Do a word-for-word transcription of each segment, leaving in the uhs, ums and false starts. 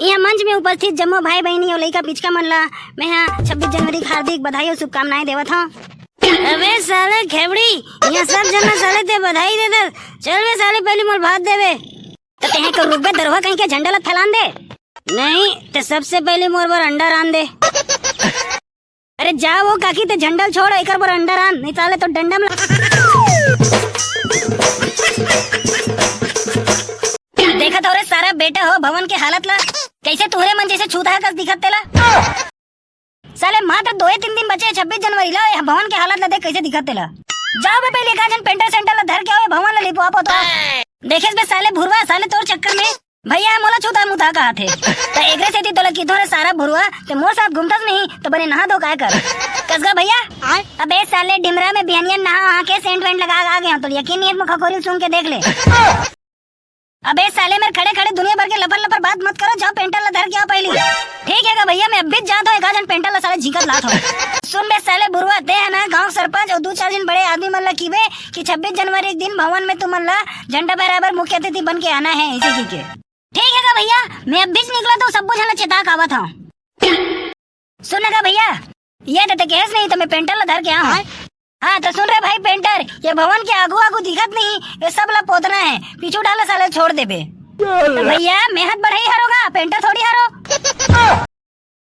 यहाँ मंच में उपस्थित जम्मो भाई बहिनी अउ लइका पिचका मन ला मैं हा छब्बीस जनवरी के हार्दिक बधाई अउ शुभकामनाएं देवत हूँ। अबे साले खेबड़ी, यहाँ सब जन ला साले ते बधाई दे दे। चल बे साले, पहले मोर भात दे बे। तो तेहे को रुक बे दरोहा कहीं के, झंडा ला फैलान दे। नहीं, ते सबसे पहले मोर बर अंडा रान दे। अरे जा वो काकी, ते झंडा ल छोड़, एकर बर अंडा रान, नहीं साले तो डंडा म ला-। देखत हो रे सारा बेटा हो भवन के हालत ला, कैसे तुहरे मन जैसे छूतहा कस दिखत तेला। साले मात्र दोए तीन दिन बचे हे छब्बीस जनवरी ला, ये भवन के हालत ला देख कैसे दिखत तेला। जाओ बे पहले एक आध झन पेंटर सेंटर ला धर के आओ, ये भवन ला लिपवा पोतवा। देखेस बे साले भुरवा, साले तोर चक्कर में भैया मोला छूता मुता कहा थे। त एकरे सेती तोला किथों रे सारा भुरवा, ते मोर साथ घूमतस नहीं त बने नहा धो काय कर। कसगा भैया। अबे साले ढिमरा में बिहनिया नहा वहा के सेंट वेंट लगा आ गया, तो यकीन नहीं है, मुखा खोरी सूंघ के देख ले। अबे साले मेरे खड़े खड़े दुनिया भर के लपर लपर बात मत करो, जाओ पेंटर ला धर के आओ पहली। ठीक है का भैया, मैं अभी जाता हूँ, एक आध झन पेंटर ला साले झींकत लात हूँ। सुन बे साले भुरवा, ते है ना गांव सरपंच और दो चार झन बड़े आदमी मन ला कीबे कि छब्बीस जनवरी के दिन भवन में तुमन ला झंडा फहराए बर मुख्य अतिथि बन के आना है, ऐसे की के। ठीक है का भैया, मैं अभी निकला तो सब झन ला चेता के आवत हूँ। सुन का भैया, ये तो ते कहेस नहीं तो मैं पेंटर ला धर के आऊँ। हाँ तो सुन रे भाई पेंटर, ये भवन के आगू आगू दिखत नहीं, ये सब ला पोतना है, पीछू डाला साले छोड़ देबे। तो भैया मैं हाथ बढ़ाई हरोगा, पेंटर थोड़ी हरो।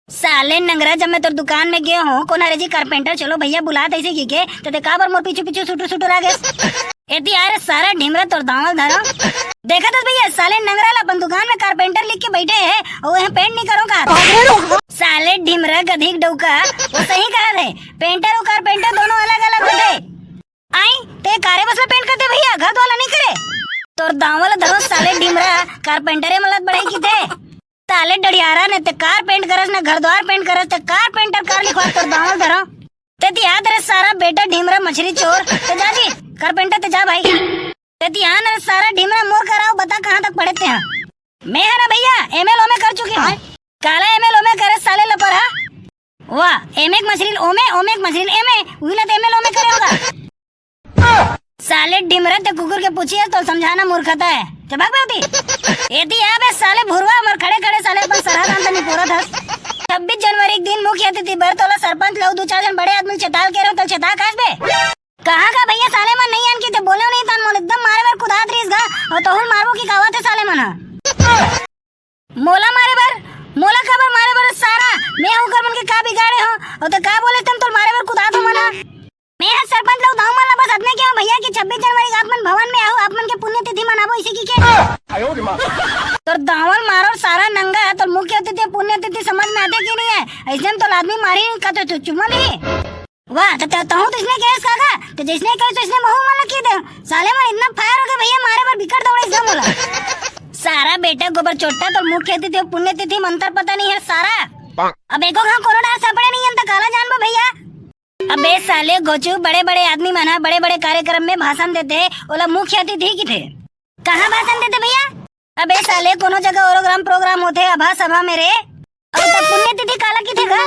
साले नंगरा, जब मैं तोर दुकान में गए हूँ, कोन हरे जी कारपेंटर, चलो भैया बुलात ऐसे की के, तो ते काबर मोर पीछू पीछू सुटुर सुटुर आ गए। एती आ रे सारा ढिमरा तोर दावल धरो। देखा तो भैया, साले नंगरा ला अपन दुकान में कारपेंटर लिख के बैठे है और वह पेंट नहीं करो का। साले ढिमरा गधिक डौका, वो सही कहा है, पेंटर और कारपेंटर दोनों अलग अलग होते। आई, ते कारे बस में पेंट करते भैया, घर वाला नहीं करे। तोर दावल धरो साले ढिमरा, कारपेंटरे मलत बढ़ाई की थे। साले डढ़ियारा ने ते कार पेंट करस, ने घर द्वार पेंट करस, ते कारपेंटर कार लिखवा तोर दावल धरो। ते ती याद रे सारा बेटा ढिमरा मछली चोर, ते जा जी, कारपेंटर ते जा भाई। ते ती यान रे सारा ढिमरा मोर कराओ, बता कहाँ तक पढ़े ते हैं। मैं है ना भैया, एमएल ओमे कर चुकी हूँ। काला एमएल ओमे करे साले लपर हा। वाह, एमे एक मछली ओमे, ओमे एक मछली एमे, उही ला ते एमएल ओमे करे होगा। साले ढिमरा ते कुकुर के पूछिए तो समझाना मूर्खता है। ते भाग बे होती। एती आ बे साले भुरवा, मर खड़े खड़े साले अपन सरहद अंत नहीं पूरा था। छब्बीस जनवरी के दिन मुख्य अतिथि बर तोला सरपंच ला दो चार झन बड़े आदमी चेताल के रहो, तो चेता कास बे। कहाँ का भैया साले मन नहीं आन की ते बोले नहीं तन मोल एकदम मारे बर कुदात रहीस गा, और तोहुल मारबो की कावत है साले मन हा। मोला मारे बर, मोला काबर मारे बर सारा, मैं हूँ कर मन के का बिगाड़े हो, और तो का बोले तन तोल मारे बर कुदात हो मना। मैं हर सरपंच लोग दाऊ मन ला बस अतने के भैया कि छब्बीस जनवरी आप मन भवन में आओ, आप मन के पुण्यतिथि मनाबो इसी की के। तोर दावल मारो सारा नंगा, तोर मुख्य अतिथि पुण्यतिथि समझ में आते कि नहीं है? ऐसे में तो आदमी मारी का तो चुम्मा ली। वाह, तो, तो, तहूँ तो इसने कहे काका, तो जिसने कहे तो इसने महू मन की दे। साले मन इतना फायर हो गए भैया, मारे बर बिकट दौड़े इसने बोला। सारा बेटा गोबर चोट्टा, तो मुख्य अतिथि पुण्यतिथि मंत्र पता नहीं है सारा। अब एको घाव कोनो डार सापड़े नहीं है, तो काला जानबो भैया। अबे साले गोचू, बड़े बड़े आदमी मन ह बड़े बड़े कार्यक्रम में भाषण देते, ओला मुख्य अतिथि किथे। कहाँ भाषण देते भैया? अबे साले, कोनो जगह ओरोग्राम प्रोग्राम होथे, अभा सभा में रे। अउ त पुण्यतिथि काला किथे गा?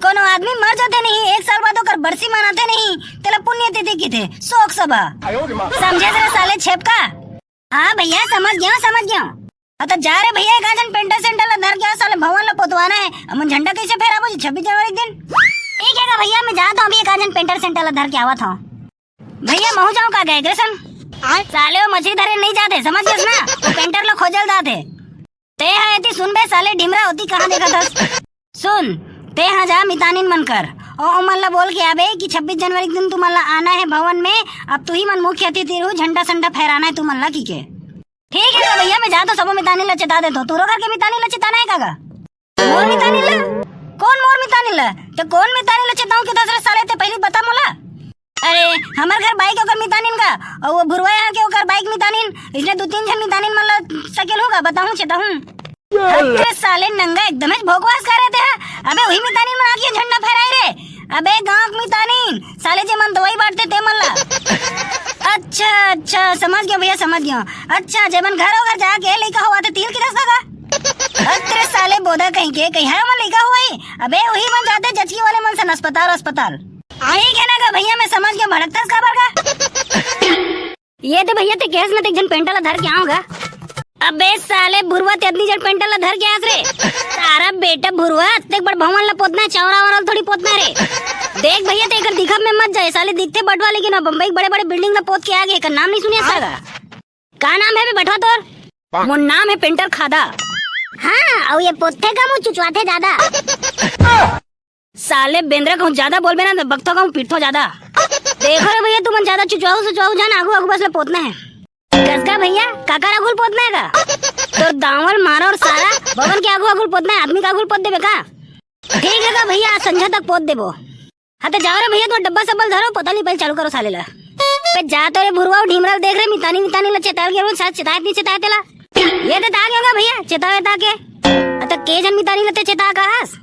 कोनो आदमी मर जाथे नहीं, एक साल बाद ओकर बरसी मनाथे नहीं, तेला पुण्यतिथि किथे, शोक सभा। समझे रे साले छेपका? हाँ भैया, समझ गया, समझ गया। हाँ त जा रे भैया, एक आजन पेंटर सेंटर ला धर के आ, साले भवन ला पोतवाना है। हमन झंडा कैसे फहराबो जी छब्बीस जनवरी के दिन? ठीक है गा भैया, मैं जात हूँ अभी, एक आजन पेंटर सेंटर ला धर के आवत हूँ। भैया, महू जाऊं का गए ग्रेसन? साले वो मछली धरे नहीं जाते, समझ गए ना? वो पेंटर ला खोजल जाते। ते हा एती सुन बे साले ढिमरा, होती कहाँ देखा था? सुन, ते हा जा मितानिन मन कर, ओ ओमन ला बोल के आबे कि छब्बीस जनवरी के दिन तुमन ला आना है भवन में। अब तू ही मन मुख्य अतिथि रहू, झंडा संडा फहराना है तुमन ला की के। ठीक है तो भैया, मैं जात हूँ, सबो मितानिन ला चेता देत हूँ। तोरो घर के मितानिन ला चेताना है कागा? मोर मितानिन ला? कौन मोर मितानिन ला? ते कौन मितानिन ला चेताऊं कि दस रे साले, ते पहली बता मोला। अरे, हमर घर बाइक ओकर मितानिन का, और वो भुरवा यहाँ के ओकर बाइक मितानिन, इसने दो तीन झन मितानिन मन ला सकेल होगा, बताऊं, चेताऊं। अरे साले नंगा एकदम भोकवास करे ते हा। अबे वही मितानिन मन आके झंडा फहराए रे। अबे गांव के मितानिन, साले जे मन दवाई बांटते ते मन ला। अच्छा, अच्छा, समझ गया भैया, समझ गया। अच्छा, जे मन घर घर जाके लइका होवा ते तिल की दस का? अरे साले बोदा कहीं के, कहीं है मन लइका होवा ही? अबे वही मन जाते जचकी वाले मन से अस्पताल, अस्पताल। ठीक है ना गा भैया, मैं समझ गया, भड़कता काबर का। ये तो भैया ते केस में ते एक झन पेंटा ला धर के आओगा। अबे साले भुरवा, ते अतनी झन पेंटा ला धर के आस रे। बेटा भुरवा, अतेक बड़ भवन ला पोतना हे, चौरा वाला थोड़ी पोतना हे रे। देख भैया, ते एकर दिखब में मत जाए, साले दिखथे बटवा, लेकिन अब बम्बई के बड़े-बड़े बिल्डिंग ला पोत के आ गे, एकर नाम नहीं सुनिया सागा। का नाम हे बे बटवा तोर? मोर नाम हे पेंटर खादा। हाँ, अउ ये पोतथे का मुँह चुचवाथे दादा। साले बेंदरा कहूँ ज्यादा बोलबे ना, तो बकथो कहूँ पीटथो ज्यादा। देखो रे भैया, तुमन ज्यादा चुचवाऊ सुचवाऊ जान, आगू आगू बस ले पोतना हे। कसका भैया, काकर आगू ल पोतना हे का? तोर दावल मारा अउ सारा भवन के आगू आगू ल पोतना हे, आदमी के आगू ल पोत देबे का? ठीक हे का भैया, आज संझा तक पोत देबो। हाँ तो जाओ रे भैया, तुम डब्बा सब्बल धरो, पोताली पहले चालू करो साले ला। बे जा तो रे भुरवा, ढीमरा ल देख रे, मितानी मितानी ला चेताल के, शायद चेताए नहीं चेताए तेला। ये तो ताके होगा भैया, चेतावे ताके। अत के झन मितानी लते चेता का हस?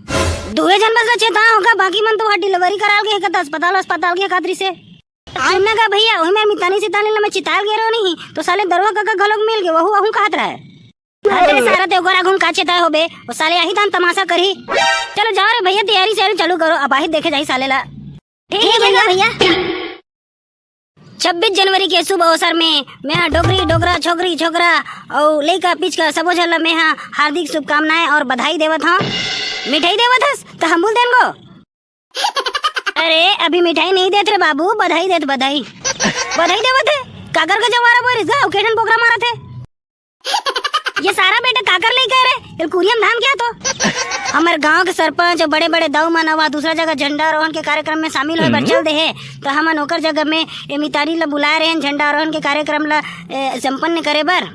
दुए झन बस ला चेता होगा, बाकी मन तो वहाँ डिलीवरी कराल के, एक अस्पताल अस्पताल के खातिर से। सुनना का भैया, वही मेर मितानी सितानी ला मैं चेताल के रहो नहीं, तो साले दरुआ काका घलोक मिल गए, वहू वहू कहत रहे। अरे सारा ते ओकर आगू म का चेताए होबे, वो साले यही तान तमाशा करही। चलो जाओ रे भैया, तैयारी सैयारी चालू करो, अब आही देखे जाही साले ला। ठीक हे भैया। छब्बीस जनवरी के शुभ अवसर में मैं डोकरी, डोकरा, छोकरी, छोकरा अउ लइका पिचका सबो झन ला मैं हा हार्दिक शुभकामनाएं अउ बधाई देवत हौं। मिठाई देवत हस त हम बोल देन गो। अरे अभी मिठाई नहीं देत रे बाबू, बधाई देत, बधाई। बधाई देवत हे, काकर के जवारा बोरिस गा, अउ के ठन बोकरा मारत हे। ये सारा बेटा काकर लइका हे रे? ये कुरियम धान क्या तो? हमर गांव के सरपंच अउ बड़े-बड़े दाऊ मन ह दूसरा जगह झंडारोहण के कार्यक्रम में शामिल होए बर चल दे हे, त हमन ओकर जगह में ए मितानी ल बुलाए रहेन झंडारोहण के कार्यक्रम ल, ए, संपन्न करे बर।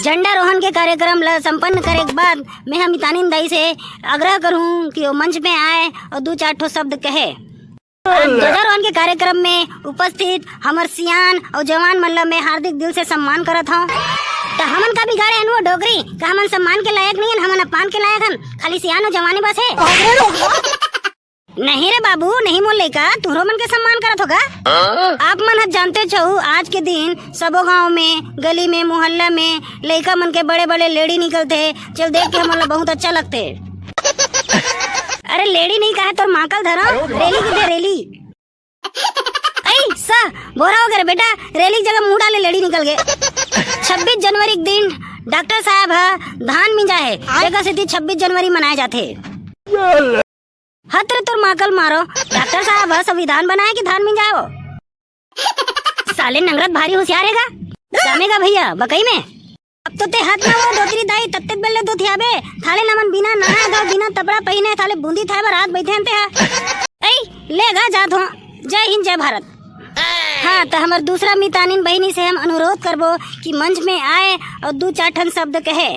झंडारोहण के कार्यक्रम ल संपन्न करे के बाद मैं ह मितानिन दाई से आग्रह करहूं कि वो मंच में आए अउ दू चार ठो शब्द कहे। ध्वजारोहण के कार्यक्रम में उपस्थित हमर सियान अउ जवान मन ल मैं हार्दिक दिल से सम्मान करत हौं। त हमन का बिगाड़े हन वो डोकरी? का हमन सम्मान के लायक नहीं हन? हमन अपमान के लायक हन? खाली सियान अउ जवान ही बस हे? नहीं रे बाबू, नहीं मोर लइका, तुहरो मन के सम्मान करत होगा। आप मन ह जानते छहु, आज के दिन सबो गांव में, गली में, मोहल्ला में लइका मन के बड़े-बड़े लेड़ी निकलथे। चल देख के हमन ला बहुत अच्छा लगथे। अरे लेड़ी नहीं कहे तोर माकल धरा, रेली की दे रेली। ऐ सा, बोरा हो गया रे बेटा, रेली की जगह मुंह डाले लेड़ी निकल गए। छब्बीस जनवरी के दिन डॉक्टर साहब ह धान मिंजा हे, जेकर सेती छब्बीस जनवरी मनाए जाथे। हत रे तोर माकल मारो, डॉक्टर साहब ह संविधान बनाए कि धान मिंजाए वो? साले नंगरत भारी होशियार हे गा। जामे गा भैया, बकई में। अब तो ते हत ना वो डोकरी दाई, तत्ते बेले तो थियाबे। थाले नमन बिना नहाए धोए, बिना तपड़ा पहिने, थाले बूंदी थाए बर हाथ बैठे हन ते हा। ऐ, ले गा जात हो। जय हिंद, जय भारत। हाँ, त हमर दूसरा मितानिन बहिनी से हम अनुरोध करबो कि मंच में आए अउ दू चार ठन शब्द कहे।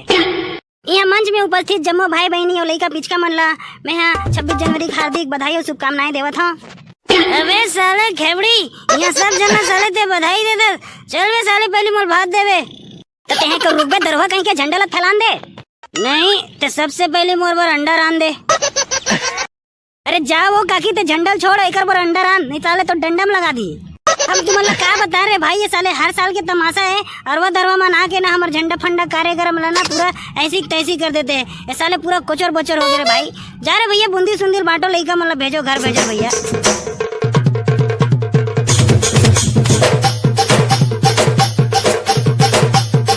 इहाँ मंच में उपस्थित जम्मो भाई बहिनी अउ लइका पिचका मन ला मैं हा छब्बीस जनवरी के हार्दिक बधाई अउ शुभकामनाएं देवत हौं। अबे साले खेबड़ी, इहाँ सब झन ला साले ते बधाई दे दे। चल बे साले, पहली मोर भात दे बे। त तेहे को रुकबे दरोहा कहीं के, झंडा ला फैलान दे। नहीं, ते सबसे पहली मोर बर अंडा रान दे। अरे जा वो काकी, ते झंडा ल छोड़, एकर बर अंडा रान, नहीं साले तो डंडा म लगा दी। अब तुमन ला का बता रे भाई, ये साले हर साल के तमाशा हे, अरवा दरवा मन आके ना हमर झंडा फंडा कार्यक्रम ला ना पूरा ऐसी तैसी कर देते हैं। ये साले पूरा कोचर बोचर हो गए रे भाई। जा रे भैया, बूंदी सुंदी बांटो, लइका मन ला भेजो, घर भेजो भैया।